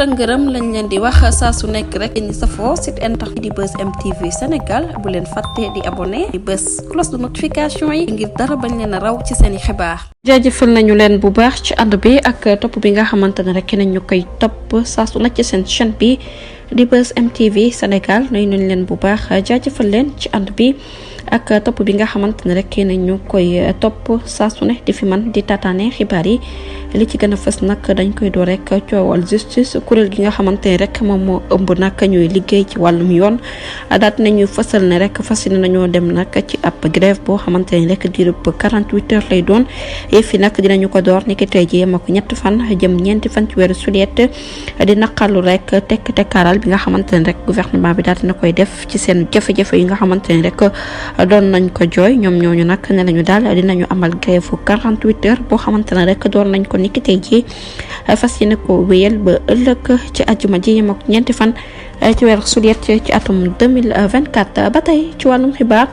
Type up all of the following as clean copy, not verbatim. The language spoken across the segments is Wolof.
tëngërëm lañ leen di wax saa su nekk rek ñi safoo site internet di Buzz MTV Sénégal bu leen fàtte di abonné di bës cloche de notification yi ngir dara bañ leen a raw ci seen i xibaar. jaajëfal nañu leen bu baax ci ànd bi ak topp bi nga xamante ne rek nañ ñu koy topp saa su nekk ci seen chaîne bi di Buzz MTV Sénégal nuyu nañ leen bu baax jaajëfal leen ci ànd bi ak topp bi nga xamante ne rek nañ ñu koy topp saa su ne di fi man di tataane xibaar yi li ci gën a fës nag dañ koy door rek coowal justice kuréel gi nga xamante ne rek moom moo ëmb nag ñuy liggéey ci wàllum yoon daat nañu fësal ne rek fas yéene nañoo dem nag ci ab grève boo xamante ne rek diirub 48 heures lay doon fi nag dinañu ko door niki tey ji yem ak ñetti fan jëm ñeenti fan ci weeru sulet di naqarlu rek tekkaaral bi nga xamante ne rek gouvernement bi daal dina koy def ci seen jafe-jafe yi nga xamante ne rek doon nañ ko jooy ñoom ñooñu nag ne lañu daal dinañu amal grève 48 heures boo xamante ne rek door nañ ko niki tey ji fas yéene ko wéyal ba ëllëg ci àjjuma ji yem ak ñeenti fan ci weeru sulet ci atum 2024 ba tey ci wàllum xibaar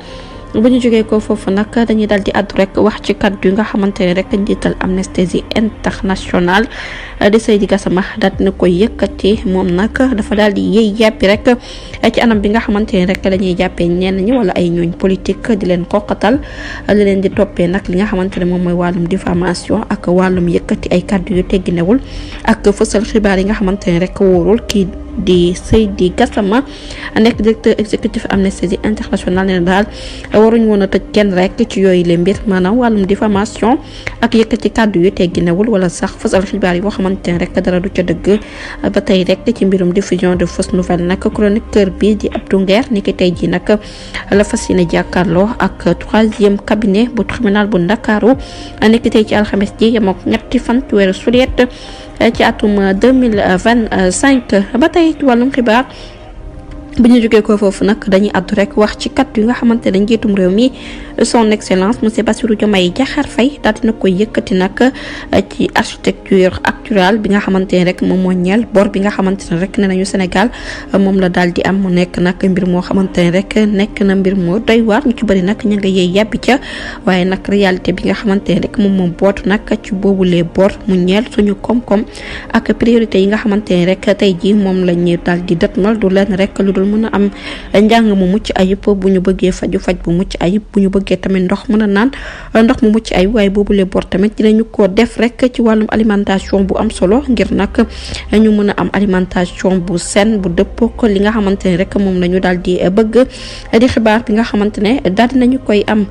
bu ñu jógee ko foofu nag dañuy daal di àddu rek wax ci kàddu yi nga xamante ne rek njiital Amnesty International di Seydi Gassama daal dina koy yëkkati moom nag dafa daal di yëy yàppi rek ci anam bi nga xamante ne rek dañuy jàppee ñenn ñi wala ay ñooñ politique di leen xoqatal li leen di toppee nag li nga xamante ne moom mooy wàllum diffamation ak wàllum yëkkati ay kàddu yu tegginewul ak fësal xibaar yi nga xamante ne rek wóorul kii di Seydi Gassama nekk directeur exécutif Amnesty International ne daal waruñ woon a tëj kenn rek ci yooyu le mbir maanaam wàllum diffamation ak yëkkati kàddu yu tegginewul wala sax fësal xibaar yi boo xamante ne rek dara du ca dëgg ba tey rek ci mbirum diffusion de fausses nouvelles nag chroniqueur bi di Abdou Nguer ni ki tey ji nag la fas yéene jàkkaarloo ak 3e cabinet bu tribunal bu Ndakaaru ni ki tey ci alxames ji yem ak ñetti fan ci weeru sulet ci atum 2025 ba tey ci wàllum xibaar bi ñu jógee ko foofu nag dañuy àddu rek wax ci kat yu nga xamante ne njiitum réew mi son excellence monsieur Bassirou Diomaye Diakhar Faye daal dina koy yëkkati nag ci architecture actuelle bi nga xamante ne rek moom moo ñeel bor bi nga xamante ne rek ne nañu Sénégal moom la daal di am mu nekk nag mbir moo xamante ne rek nekk na mbir moo doy waar ñu ci bëri nag ña nga yey yàbbi ca waaye nag réalité bi nga xamante ne rek moom moo bootu nag ci boobulee bor mu ñeel suñu koom-koom ak priorité yi nga xamante ne rek tey ji moom la ñuy daal di dëtmal du leen rek lu dul mën a am njàng mu mucc ayib bu ñu bëggee faj bu mucc ayib bu ñu bëggee tamit ndox mën a naan ndox mu mucc ayib waaye boobule bor tamit dinañu ko def rek ci wàllum alimentation bu am solo ngir nag ñu mën a am alimentation bu saine bu dëppoo ko li nga xamante ne rek moom la ñu daal di bëgg di xibaar bi nga xamante ne daal dinañu koy am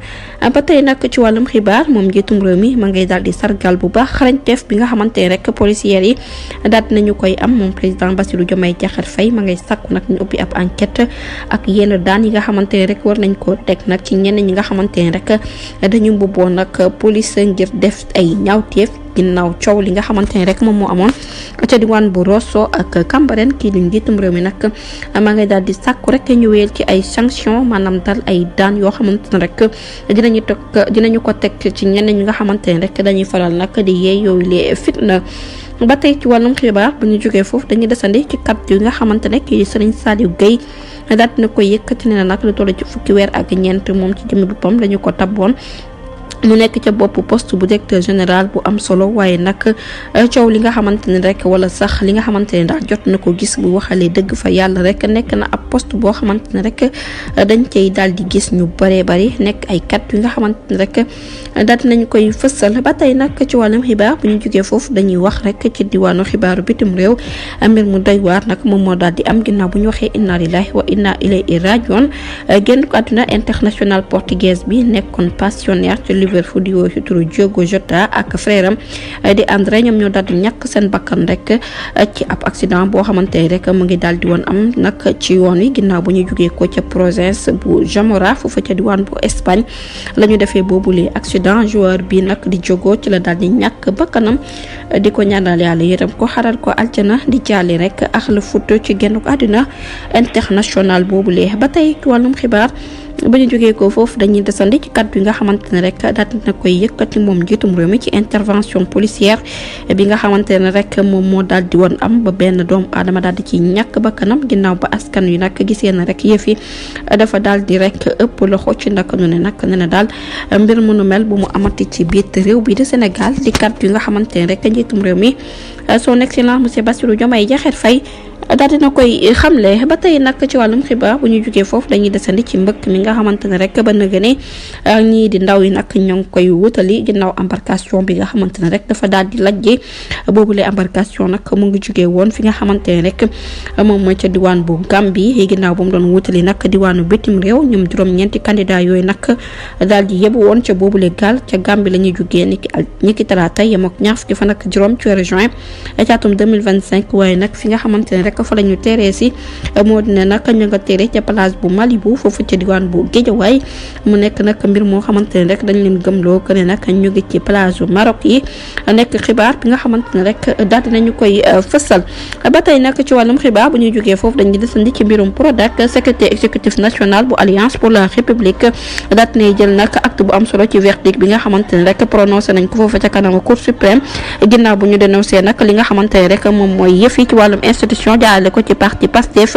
ba tey nag ci wàllum xibaar moom njiitum réew mi ma ngay daal di sargal bu baax xarañteef bi nga xamante ne rek policiers yi daal dinañu koy am moom président Bassirou Diomaye Diakhar Faye ma ngay sàkku nag ñu ubbi ab enquête ak yenn daan yi nga xamante ne rek war nañ ko teg nag ci ñenn ñi nga xamante ne rek dañu mbubboo nag police ngir def ay ñaawteef ginnaaw coow li nga xamante ne rek moom moo amoon ca diwaan bu Rosso ak Cambérène kii di njiitum réew mi nag maa ngay daal di sàkku rek ñu wéyal ci ay sanction maanaam daal ay daan yoo xamante ne rek dinañu ko teg ci ñenn ñi nga xamante ne rek dañuy faral nag di yeey yooyu lee fitna ba tey ci wàllum xibaar bu ñu jógee foofu dañuy desandi ci kàddu yi nga xamante ne kii Serigne Saliou Gueye daal dina koy yëkkati ne na nag lu toll ci fukki weer ak ñeent moom ci jëmmi boppam dañu ko tabboon mu nekk ca bopp poste bu directeur général bu am solo waaye nag coow li nga xamante ne rek wala sax li nga xamante ne daal jot na ko gis bu waxalee dëgg fa yàlla rek nekk na ab poste boo xamante ne rek dañ cay daal di gis ñu bëree bëri nekk ay kat yu nga xamante ne rek daal dinañ koy fësal ba tey nag ci wàllum xibaar bu ñu jógee foofu dañuy wax rek ci diwaanu xibaaru bitim réew mbir mu doy waar nag moom moo daal di am ginnaaw bu ñu waxee inna lillahi wa inna ilayhi rajiun génn ko àdduna international portugaise bi nekkoon pensionnaire ci Liverpool di woo ci turu Diogo Jota ak frère am di André ñoom ñoo daal di ñàkk seen bakkan rek ci ab accident boo xamante ne rek mu ngi daal di woon am nag ci yoon wi ginnaaw bu ñu jógee ko ca province bu Zamora foofu ca diwaan bu Espagne la ñu defee boobule accident joueur bi nag di Diogo ci la daal di ñàkk bakkanam di ko ñaanal yàlla yërëm ko xaral ko aljana di jaali rek ak le foot ci genn àdduna international boobule ba tey ci wàllum xibaar ba ñu jógee ko foofu dañuy desandi ci kàddu yi nga xamante ne rek daal dina koy yëkkati moom njiitum réew mi ci intervention policière bi nga xamante ne rek moom moo daal di woon am ba benn doomu aadama daal di ci ñàkk ba kanam ginnaaw ba askan wi nag gisee na rek yëf yi dafa daal di rek ëpp loxo ci ndaka nu ne nag ne na daal mbir mu nu mel bu mu amati ci biir réew bi de Sénégal di kàddu yi nga xamante ne rek njiitum réew mi son excellence monsieur Bassirou Diomaye Diakhar Faye daal dina koy xamle ba tey nag ci wàllum xibaar bu ñu jógee foofu dañuy desandi ci mbëkk mi nga xamante ne rek ba nëgë ne ñii di ndaw yi nag ñoo ngi koy wutali ginnaaw embarcation bi nga xamante ne rek dafa daal di lajjee boobule embarcation nag mu ngi jógee woon fi nga xamante ne rek moom mooy ca diwaan bu Gambie ginnaaw bu mu doon wutali nag diwaanu bitim réew ñoom juróom-ñeenti candidat yooyu nag daal di yóbbu woon ca boobule gaal ca Gambie la ñuy jógee niki talaata yem ak ñaar fukki fan ak juróom ci weeru juin ci atum 2025 waaye nag fi nga xamante ne rek fa la ñu teree si moo di ne nag ñu nga tere ca place bu Malibu foofu ca diwaan bu Guédiawaye mu nekk nag mbir moo xamante ne rek dañ leen gëmloo que ne nag ñu ngi ci place bu Maroc yi nekk xibaar bi nga xamante ne rek daal dinañu koy fësal ba tey nag ci wàllum xibaar bu ñuy jógee foofu dañuy desandi ci mbirum Prodac secrétaire exécutif national bu Alliance pour la République daal dinay jël nag acte bu am solo ci verdict bi nga xamante ne rek prononcé nañ ko foofu ca kanamu Cour suprême ginnaaw bu ñu dénoncé nag li nga xamante ne rek moom mooy yëf yi ci wàllum institution jaarale ko ci parti Pastef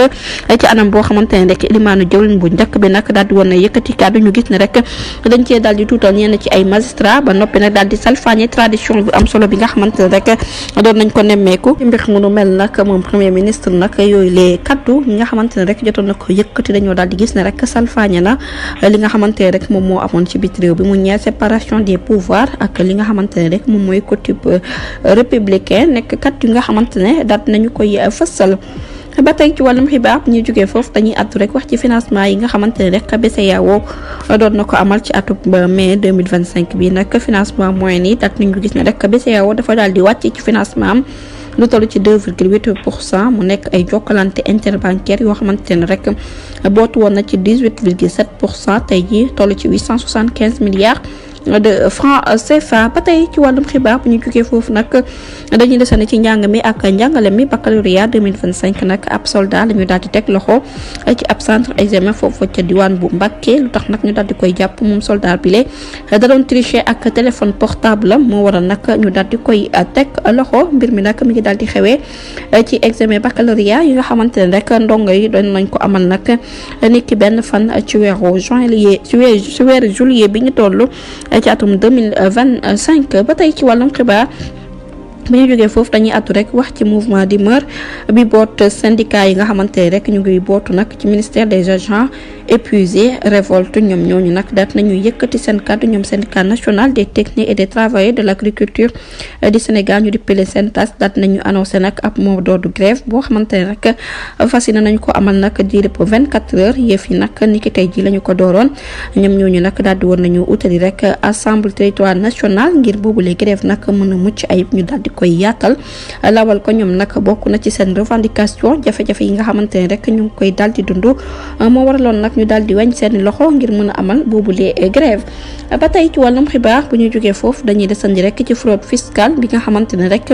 ci anam boo xamante ne rek limaanu jëwlin bu njëkk bi nag daal di woon na yëkkati kàddu ñu gis ne rek dañ cee daal di tuutal ñenn ci ay magistrat ba noppi nag daal di salfaañe tradition bu am solo bi nga xamante ne rek doon nañ ko nemmeeku ci mbir mu nu mel nag moom premier ministre nag yooyu les kaddu ñi nga xamante ne rek jotoon na ko yëkkati dañoo daal di gis ne rek salfaañe na li nga xamante ne rek moom moo amoon ci biir réew bi mu ñeel séparation des pouvoirs ak li nga xamante ne rek moom mooy coutume républicain nekk kat yu nga xamante ne daal nañu koy fësal ba tey ci wàllum xibaar bu ñuy jógee foofu dañuy àddu rek wax ci financement yi nga xamante ne rek BCEAO doon na ko amal ci atub mai 2025 bi nag financement moyen yi daat nañu gis ne rek BCEAO dafa daal di wàcc ci financement am lu toll ci 2,8% mu nekk ay jokkalante interbancaire yoo xamante ne rek bootu woon na ci 18,7% tey jii toll ci 875 milliards de francs CFA ba tey ci wàllum xibaar bu ñu jógee foofu nag dañuy desane ci njàng mi ak njàngale mi baccalauréat 2025 nag ab soldat la ñu daal di teg loxo ci ab centre examen foofu ca diwaan bu Mbacké lu tax nag ñu daal di koy jàpp moom soldat bi da doon tricher ak téléphone portable am moo waral nag ñu daal di koy teg loxo mbir mi nag mi ngi daal di xewee ci examen baccalauréat yi nga xamante ne rek ndongo yi doon nañ ko amal nag niki benn fan ci weeru juillet bi ñu toll ci atum 2025 ba tey ci wàllum xibaar bu ñu jógee foofu dañuy àddu rek wax ci mouvement d'humeur bi boot syndicat yi nga xamante ne rek ñu ngi bootu nag ci ministère des agents épuisés révolte ñoom ñooñu nag daat nañu yëkkati seen kàddu ñoom syndicat national des techniques et des travailleurs de l'agriculture du Sénégal ñu dippale SYNTAS daat nañu annoncé nag ab mot d'ordre grève boo xamante ne rek fas yéene nañu ko amal nag diirëb 24 heures yëf yi nag niki tey ji la ñu ko dooroon ñoom ñooñu nag daal di woon nañu utali rek assemblée territoire nationale ngir boobule grève nag mën a mucc ayib ñu daal di koy yaatal lawal ko ñoom nag bokk na ci seen revendication jafe-jafe yi nga xamante ne rek ñu ngi koy daal di dund moo waraloon nag ñu daal di wañ seen loxo ngir mën a amal boobule grève ba tey ci wàllum xibaar bu ñu jógee foofu dañuy desandi rek ci fraude fiscale bi nga xamante ne rek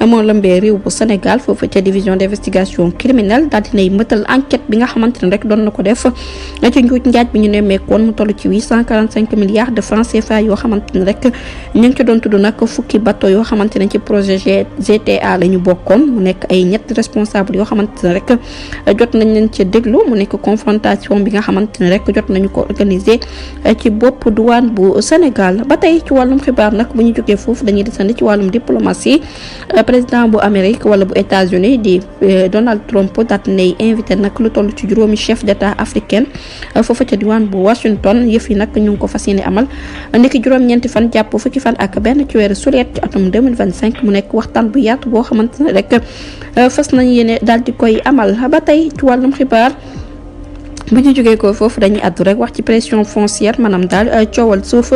moo lëmbee réew bu Sénégal foofu ca division d'investigation criminelle daal dinay mëtal enquête bi nga xamante ne rek doon na ko def ci njuuj njaaj bi ñu nemmeekoon mu toll ci 845 milliards de francs CFA yoo xamante ne rek ñu ngi ci doon tudd nag fukki bateau yoo xamante ne ci projet GTA la ñu bokkoon mu nekk ay ñetti responsable yoo xamante ne rek jot nañ leen ci déglu mu nekk confrontation bi nga xamante ne rek jot nañu ko organiser ci bopp douane bu Sénégal ba tey ci wàllum xibaar nag bu ñu jógee foofu dañuy desandi ci wàllum diplomatie président bu Amérique wala bu États-Unis di Donald Trump daat nay invité nag lu toll ci juróomi chef d'état africain foofu ca diwaan bu Washington yëf yi nag ñu ngi ko fas yéene amal ndiki juróom-ñeenti fan jàpp fukki fan ak benn ci weeru sulet ci atum 2025 mu nekk waxtaan bu yaatu boo xamante ne rek fas nañ yéene daal di koy amal ba tey ci wàllum xibaar bu ñu jógee ko foofu dañuy àddu rek wax ci pression foncière maanaam daal coowal suuf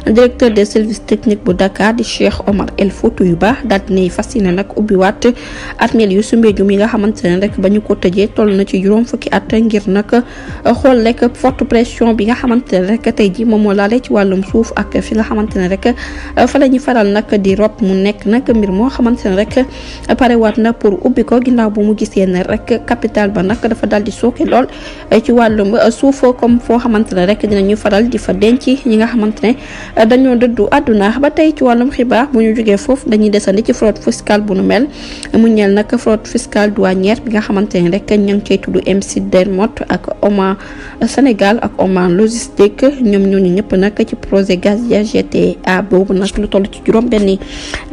directeur des services techniques bu Dakar di Cheikh Omar El Foutiyou Ba daal dinay fas yéene nag ubbiwaat armeel yu Soumbédioune yi nga xamante ne rek ba ñu ko tëjee toll na ci juróom fukki at ngir nag xool rek forte pression bi nga xamante ne rek tey ji moom moo laale ci wàllum suuf ak fi nga xamante ne rek fa la ñu faral nag di rob mu nekk nag mbir moo xamante ne rek parewaat na pour ubbi ko ginnaaw bu mu gisee ne rek capital ba nag dafa daal di sooke lool ci wàllum suuf comme foo xamante ne rek dinañu faral di fa denc ñi nga xamante ne dañoo dëddu àdduna. ba tey ci wàllum xibaar bu ñu jógee foofu dañuy desandi ci fraude fiscale bu nu mel mu ñeel nag fraude fiscale douanière bi nga xamante ne rek ña ngi cay tudd MC Dermot ak Oman Sénégal ak Oman logistique ñoom ñooñu ñëpp nag ci projet gazier GTA boobu nag lu toll ci juróom benni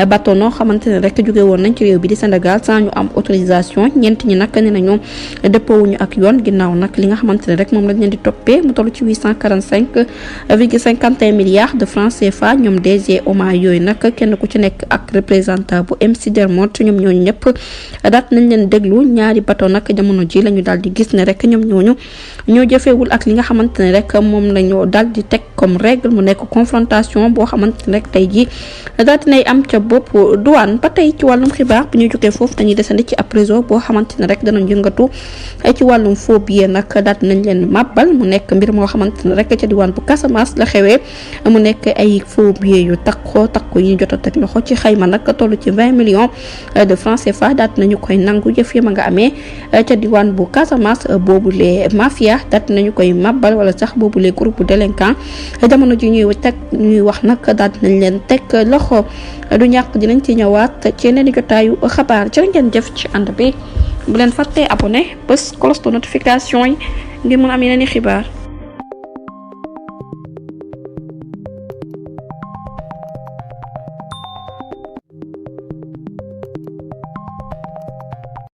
bateau noo xamante ne rek jóge woon nañ ci réew bi di Sénégal sans ñu am autorisation ñeent ñi nag ne nañu dëppoowuñu ak yoon ginnaaw nag li nga xamante ne rek moom lañ leen di toppee mu toll ci 845,51 milliards de francs CFA ñoom DG Oman yooyu nag kenn ku ci nekk ak représentant bu MC Dermot ñoom ñooñu ñëpp daat nañ leen déglu ñaari bateau nag jamono ji la ñu daal di gis ne rek ñoom ñooñu ñoo jëfeewul ak li nga xamante ne rek moom lañu daal di teg comme règle mu nekk confrontation boo xamante ne rek tey ji daal dinay am ca bopp douane. ba tey ci wàllum xibaar bu ñu jógee foofu dañuy desandi ci ab réseau boo xamante ne rek danañ yëngatu ci wàllum faux billets nag daal dinañ leen màbbal mu nekk mbir moo xamante ne rek ca diwaan bu Casamance la xewee mu nekk ay faux billets yu takko yi ñu jot a teg loxo ci xayma nag toll ci 20 millions de francs CFA daal dinañu koy nangu jëf ya ma nga amee ca diwaan bu Casamance boobulee mafia daal dinañu koy màbbal wala sax boobulee groupe bu délinquant jamono ji ñuy wax nag daal dinañ leen teg loxo du ñàkk dinañ ci ñëwaat ci yeneen i jotaayu xabaar jërë ngeen jëf ci ànd bi bu leen fàttee abonné bés cloche de notification yi ngir mën am yeneen i xibaar.